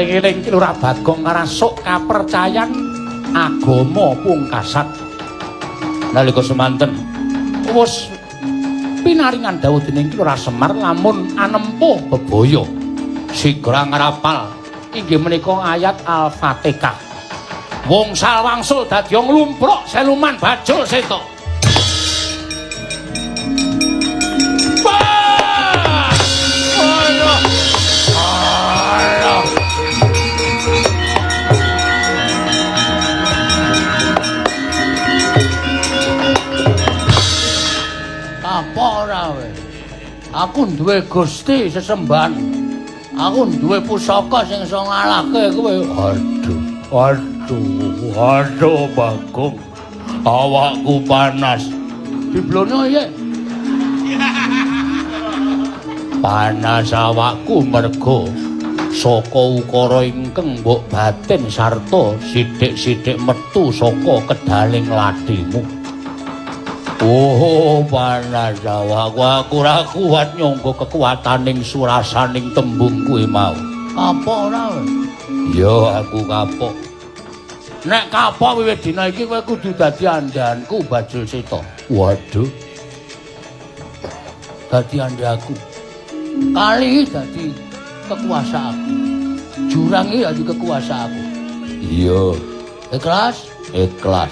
Eling-eling Ki Lurah Bagong karasuk kapercayan agama pungkasan. Nalika semanten wis pinaringan dawuh dening Ki Lurah Semar lamun anempuh bebaya sigra ngrapal inggih menika ayat Al-Fatihah. Wongsal wangsul dadi nglumpruk seluman bajul seta. Ora kowe. Aku duwe Gusti sesembahan. Aku duwe pusaka sing iso ngalahke kowe. Aduh, aduh, aduh Bagong. Awakku panas. Diblono piye? Panas awakku mergo saka ukara ingkang mbok batin sarta sithik-sithik metu saka kedaling lathimu. Oh, panas awakku, aku ora kuat nyangga kekuataning surasaning tembung kuwi mau. Kapok ora kowe? Ya, aku kapok. Nek kapok wiwit dina iki kowe kudu dadi andhanku Bajul Seta. Waduh. Dadi andhaku. Kali dadi kekuasaanku. Jurang iki dadi kekuasaanku. Iya. Ikhlas? Ikhlas.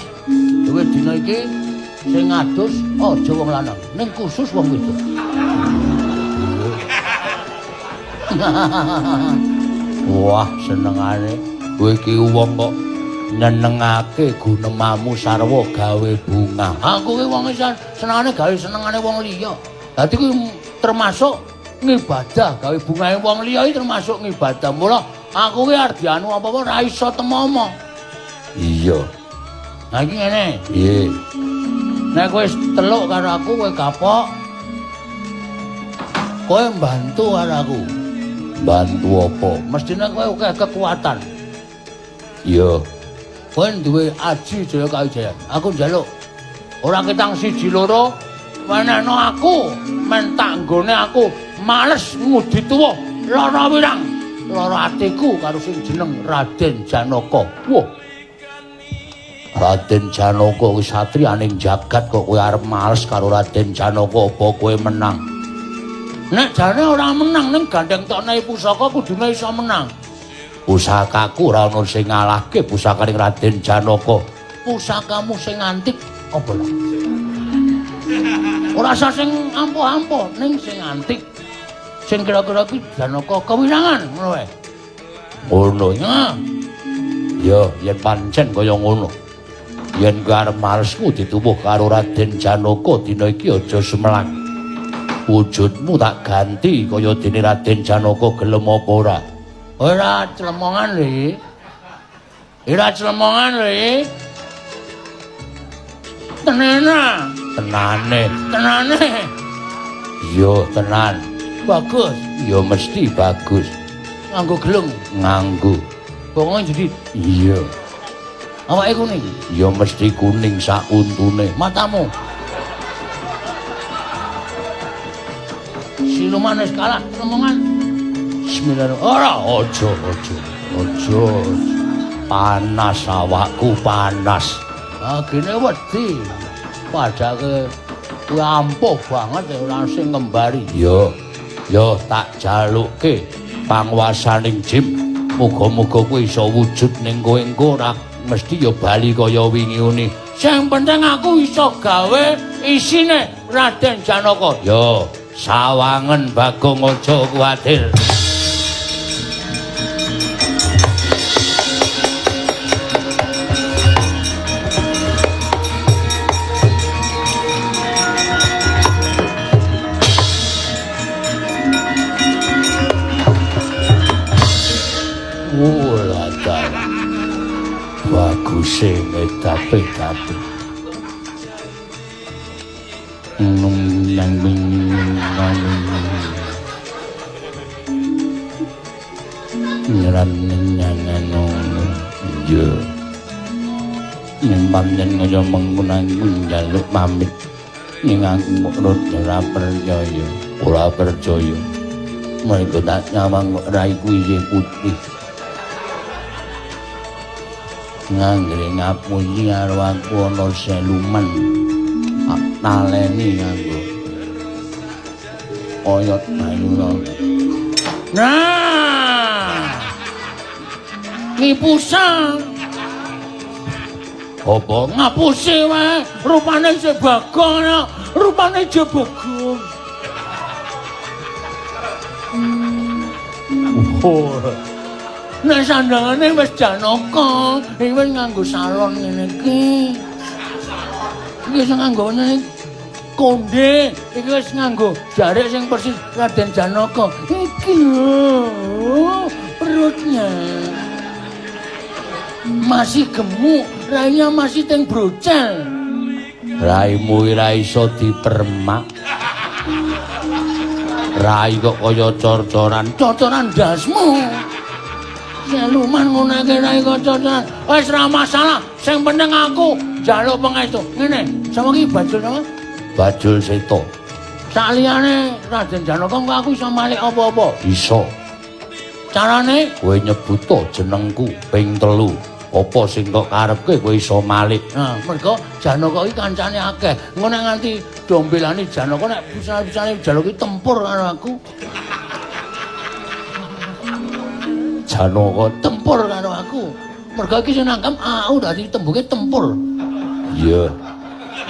Wiwit dina iki sing ngadus aja wong lanang, ning khusus wong wedok. Wah, senengane kowe iki wong kok nyenengake gunemamu sarwa gawe bunga. Aku ki wong senengane gawe senengane wong liya. Dadi kuwi termasuk ngibadah, gawe bungahe wong liya iki termasuk ngibadah. Mula aku ki arep dianu apa-apa ora iso temomo. Iya. Nah iki ngene. Piye? Nek kowe teluk karo aku kowe kapok. Kowe mbantu karo aku. Bantu apa? Mestine kowe akeh kekuatan. Iya. Kowe duwe aji Jaya Kawijayan. Aku njaluk ora ketang siji loro wenehno aku men tak nggone aku males ngudi tuwa lara wirang lara atiku karo sing jeneng Raden Janaka. Wah. Raden Janaka kuwi satriyaning jagat kok kowe arep males karo Raden Janaka apa kowe menang? Nek jane ora menang ning gandeng tokne pusaka kudune iso menang. Pusakaku ora ono sing ngalahke pusakaning Raden Janaka. Pusakamu sing antik apa lah? Ora usah sing ampuh-ampuh ning sing antik. Sing kira-kira iki Janaka kewirangan ngono wae. Ngono. Heeh. Ya, yen pancen kaya ngono. Yen kowe arep malesku dituwuh karo Raden Janaka dina iki aja sumelang. Wujudmu tak ganti kaya dene Raden Janaka gelem apa ora? Ora clemongan lho iki. Ora clemongan lho iki. Tenana. Tenane. Tenane. Iya, tenan. Bagus. Ya mesti bagus. Nganggo gelung. Nganggo. Bongo jadi. Iya. Awake kuning. Ya mesti kuning sak untune. Matamu. Siluman wis kalah clemongan. Bismillahirrahmanirrahim. Ora, aja, aja, aja. Panas awakku, panas. Ah, gene wedi. Padake kuwi ampuh banget ora sing ngembari. Yo, yo tak jalukke panguwasaning Jim. Muga-muga kuwi iso wujud ning kowe engko ora mesti ya bali kaya wingi uni. Sing penting aku iso gawe isine Raden Janaka. Yo, sawangen Bagong aja kuwatir. Baguse ngedape-dape. Iya. Yen pancen kaya mengkono aku njaluk pamit. Ning aku ora percaya, ora percaya. Mergo tak nyawang raiku isih putih. Nganggre ngapusi karo aku ana seluman. Taleni nganggo oyot banyu. Nah. Ngipusan. Apa ngapusi wae? Rupane isih Bagong, rupane isih Bagong. Oh. Nek sandangane wis Janaka, iki wis nganggo salon ngene iki. Iki sing nganggo ngene konde, iki wis nganggo jarik sing persis Raden Janaka. Iki lho, perutnya masih gemuk, rainya masih teng brocel. Raimu ora iso dipermak. Rai kok kaya cor-coran. Cor-coran ndasmu. Siluman ngono iki rai kok cor-coran. Wis ora masalah, sing penting aku njaluk pangestu. Ngene, sama iki Bajul sama? Bajul Seto. Saliyane Raden Janaka engko aku iso malik apa-apa? Iso. Carane kowe nyebuto jenengku ping 3. Apa sing kok karepke kowe iso malik? Nah, mergo Janaka iki kancane akeh. Engko nek nganti dombelane Janaka nek pisan-pisane Janaka iki tempur karo aku. Janaka tempur karo aku. Mergo iki sing nangkep aku dadi tembuke tempur. Iya.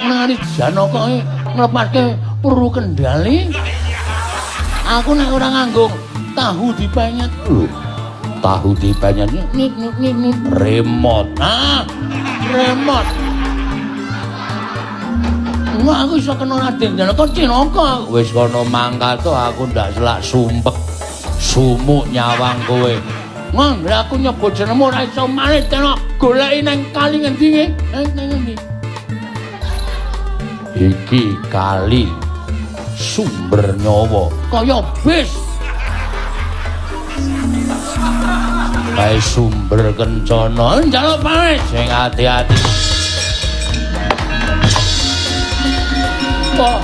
Nek nganti Janaka iki nglepaske peluru kendali, aku nek ora nganggo tahu dipenyet. Lho, tahu dipenyet nit nit nit nit remote. Ah, remote. Wah, aku iso kena Raden Janaka cinaka. Wis kono mangkat to, aku ndak selak sumpek sumuk nyawang kowe. Ngong, lha aku nyebut jenengmu ora iso malih tenok goleki nang kali ngendi nggih? Nang ngendi? Iki kali sumber nyawa kaya bis. Kae sumber kencana njaluk pamit sing ati-ati. Oh.